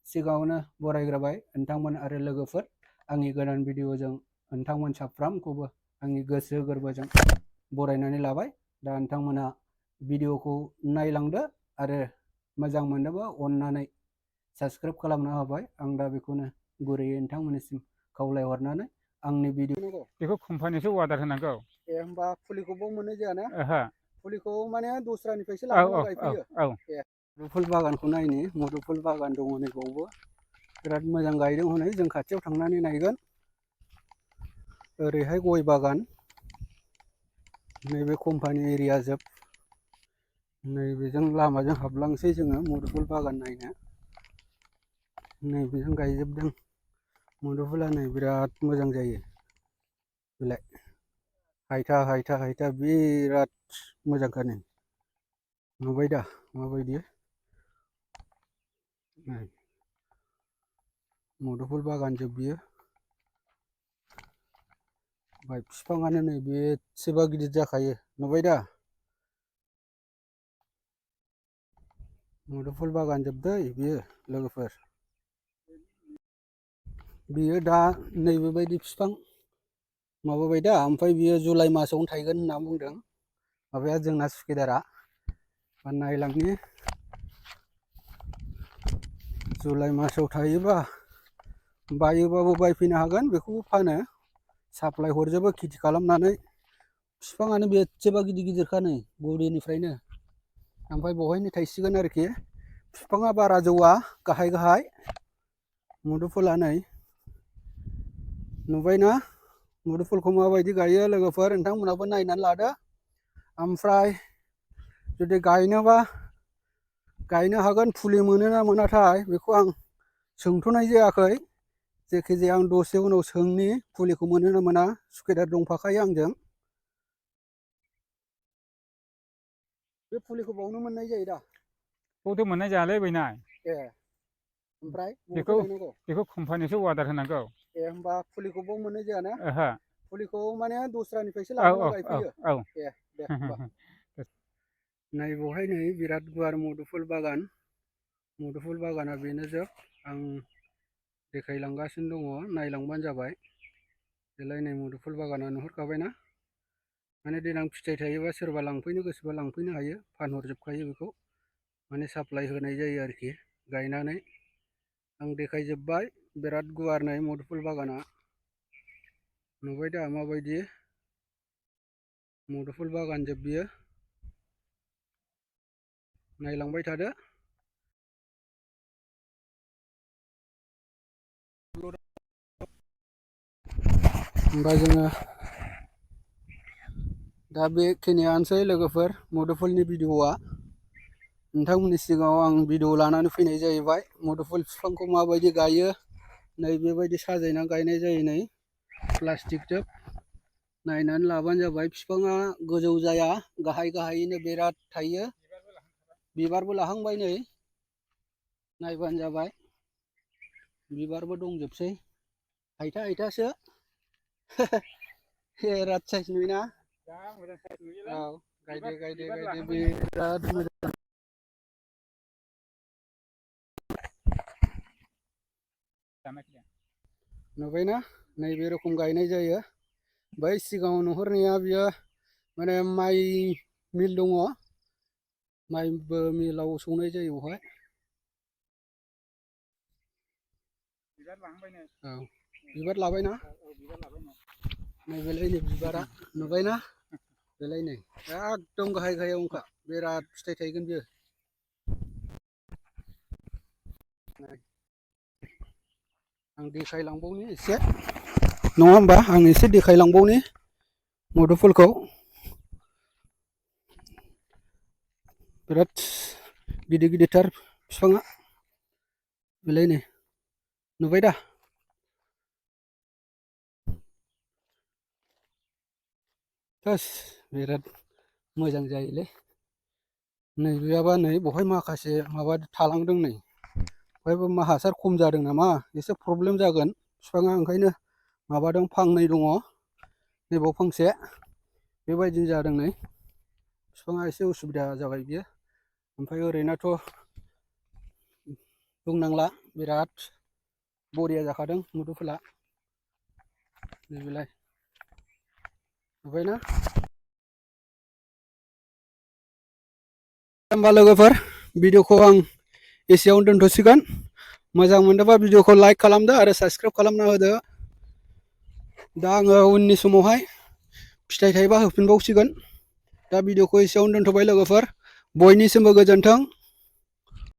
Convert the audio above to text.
सिगाङावनो बरायग्रोबाय नोंथांमोन आरो लोगोफोर आंनि गोदान भिडिअजों नोंथांमोन साफ्रोमखौबो आंनि गोसो गोरबोजों बरायनानै लाबाय। दा नोंथांमोना भिडिअखौ नायलांदो आरो मोजां मोनोबा अननानै साबस्क्राइब खालामना होबाय। आं दा बेखौनो गुरैयै नोंथांमोननिसिम खावलायहरनानै आंनि भिडिअ बेखौ कम्पानियावसो अर्डार होनांगौ। होमबा फुलिखौबो मोननाय जायाना? ओहो। फुलिखौ माने दस्रानिफ्रायसो औ लाबोना औ औ गायफैयो। औ। मुदुफुल बागानखौ नायनि, मुदुफुल बागान दङ नैबावबो बिराद मोजां गायदों हनै। जों खाथियाव थांनानै नायगोन। ओरैहाय गय बागान, नैबे कम्पानि एरिया जोब, नैबेजों लामाजों हाबलांसै जोङो मुदुफुल बागान नायनो। नैबेजों गायजोबदों मुदुफुला, नै बिराद मोजां जायो बेलाय हायथा हायथा हायथा बिराद मोजांखा। नै नुबाय दा माबायदि मुदुफुल बागान जोब बियो। ओमफ्राय बिफाङानो नै बेसेबा गिदिर जाखायो, नुबाय दा? मुदुफुल बागान जोबदै बियो लोगोफोर। बियो दा नैबेबायदि बिफां माबाबाय दा, ओमफ्राय बियो जुलाइ मासावनो थायगोन होनना बुंदों माबाया जोंना सुखिदारा। नायलांनि, जुलाइ मासाव थायोबा बायोबाबो बायफैनो हागोन, बेखौबो फानो, साप्लाय हरजोबो खेथि खालामनानै। बिफाङानो बेसेबा गिदिर गिदिरखा, नै गुदिनिफ्रायनो। ओमफ्राय बहायनो थायसिगोन आरोखि। बिफाङा बारा जौआ, गाहाय गाहाय मुदुफुला। नै नुबायना मुदुफुलखौ माबायदि गायो लोगोफोर? नोंथांमोनहाबो नायनानै लादो। ओमफ्राय जुदि गायनोबा गायनो हागोन। फुलि मोनो ना मोनाथाय बेखौ आं सोंथ'नाय जायाखै। जायखिजाया आं दसे उनाव सोंनि फुलिखौ मोनो ना मोना। सुखिदार दंफाखायो आंजों। बे फुलिखौ बावनो मोननाय जायो दा? बावथ' मोननाय जायालै बैनाय। ए, ओमफ्राय बबावथो लायनांगौ? बेखौ कम्पानियावसो अर्डार होनांगौ। ए, होमबा फुलिखौ बाव मोननाय जायाना? ओहो। फुलिखौ माने दस्रानिफ्रायसो औ लाबोना औ औ गायफैयो। औ। ए दे होमबा। नै बहाय नै बिराद गुवार मुदुफुल बागान। मुदुफुल बागाना बेनो जोब। आं देखायलांगासिनो दङ, नायलांबानो जाबाय। देलाय नै मुदुफुल बागाना नुहुरखाबायना? माने देनां फिथाइ थायोबा सोरबा लांफैनो गोसोबा लांफैनो हायो, फानहरजोबखायो बेखौ। माने साप्लाय होनाय जायो आरोखि गायनानै। आं देखायजोब्बाय, बिराद गुवार नै मुदुफुल बागाना। नुबाय दा माबायदि मुदुफुल बागान जोब बियो। नायलांबाय थादो। होमबा जोङो दा बेखिनियानोसै लोगोफोर मुदुफुलनि भिडिअ'आ। नोंथांमोननि सिगाङाव आं भिडिअ लानानै फैनाय जाहैबाय। मुदुफुल बिफांखौ माबायदि गायो, नै बेबायदि साजायनानै गायनाय जायो। नै प्लास्टिकजों नायनानै लाबानो जाबाय। बिफाङा गोजौ जाया, गाहाय गाहायैनो बिराद थायो। बिबारबो लाहांबाय, नै नायबानो जाबाय। बिबारबो दंजोबसै, हायथा हायथासो। बिराद साइस नुयोना? औ, गायदे गायदे गायदे बिराद मोजां। नुबायना? नैबे रोखोम गायनाय जायो। बै सिगाङाव नुहुरनाया बियो माने माइ मिल दङ, माइबो मिलाव सौनाय जायो बेवहाय। औ, बिबार लाबायना? नैबेलाय नै बिबारा, नुबायना? बेलाय नै एकदम गाहाय गाहायावनोखा, बिराद फिथाइ थायगोन बियो। आं देखायलांबावनि एसे, नङा होमबा? आं एसे देखायलांबावनि मुदुफुलखौ। बिराद गिदिर गिदिरथार बिफाङा। बेलाय नै नुबाय दा? थोस बिराद मोजां जायोलै। नैबेयाबा नै बहाय माखासे माबा थालांदों। नै बहायबो हासार खम जादों नामा, एसे प्रब्लेम जागोन बिफाङा, ओंखायनो माबादों। फांनै दङ, नैबाव फांसे, बेबायदिनो जादों। नै बिफाङा एसे उसुबिदा जाबाय बियो। ओमफ्राय ओरैनोथ' बुंनांला, बिराद बरिया जाखादों मुदुफुला नैबेलाय नुबायना होमबा लोगोफोर भिडिअखौ आं एसेयावनो दोनथ'सिगोन मोजां मोनदोंबा भिडिअखौ लाइक खालामदो आरो साबस्क्राइब खालामना होदो दा आङो उननि समावहाय फिथाइ थाइबा होफिनबावसिगोन दा भिडिअखौ एसेयावनो दोनथ'बाय लोगोफोर बयनिसिमबो गोजोन्थों